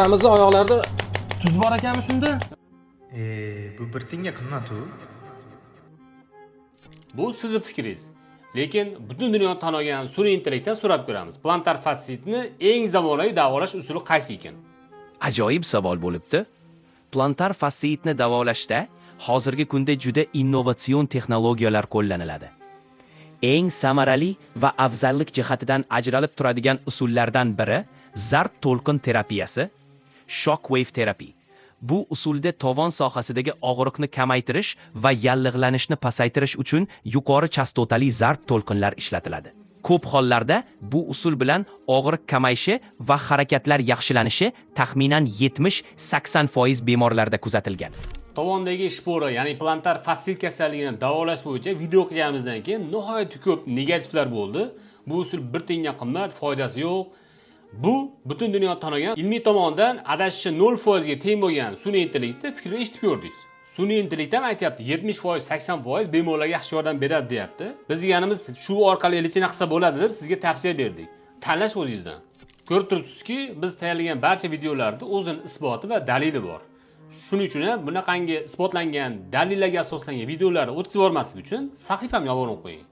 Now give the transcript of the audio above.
Otamizni oyoqlarida tuz bor ekanmi shunda? E, bu bir tiyinga qimmat u. Bu sizni fikringiz. Lekin butun dunyo tan olgan sun'iy intellektdan so'rab ko'ramiz. Plantar fascitni eng zamonaviy davolash usuli qaysi ekan? Ajoyib savol bo'libdi. Plantar fasciitni davolashda hozirgi kunda juda innovatsion texnologiyalar qo'llaniladi. Eng samarali va afzallik jihatidan ajralib turadigan usullardan biri zarb to'lqin terapiyasi, shockwave therapy. Bu usulda tovon sohasidagi og'riqni kamaytirish va yallig'lanishni pasaytirish uchun yuqori chastotali zarb to'lqinlar ishlatiladi. Ko'p hollarda bu usul bilan og'riq kamayishi va harakatlar yaxshilanishi taxminan 70-80% bemorlarda kuzatilgan. Tovondagi shpora, ya'ni plantar fascit kasalligini davolash bo'yicha video qilganimizdan keyin nihoyatda ko'p negativlar bo'ldi. Bu usul bir tiyinga qimmat, foydasi yo'q. Bu butun dunyo tan olgan ilmiy tomondan adashishi 0% ga teng bo'lgan sun'iy intellektni fikrini eshitib ko'rdingiz. Sun'iy intellekt ham aytyapti, 70%, 80% bemorlarga yaxshi yordam beradi deyapti. Biz deganimiz shu orqali лечение qilsa bo'ladi deb sizga tavsiya berdik. Tanlash o'zingizdan. Ko'rib turibsizki, biz tayyorlagan barcha videolarda o'zini isboti va dalili bor. Shuning uchun ham bunaqangi isbotlangan dalillarga asoslangan videolarni o'tkazib yubormaslik uchun sahifamga obuna qo'ying.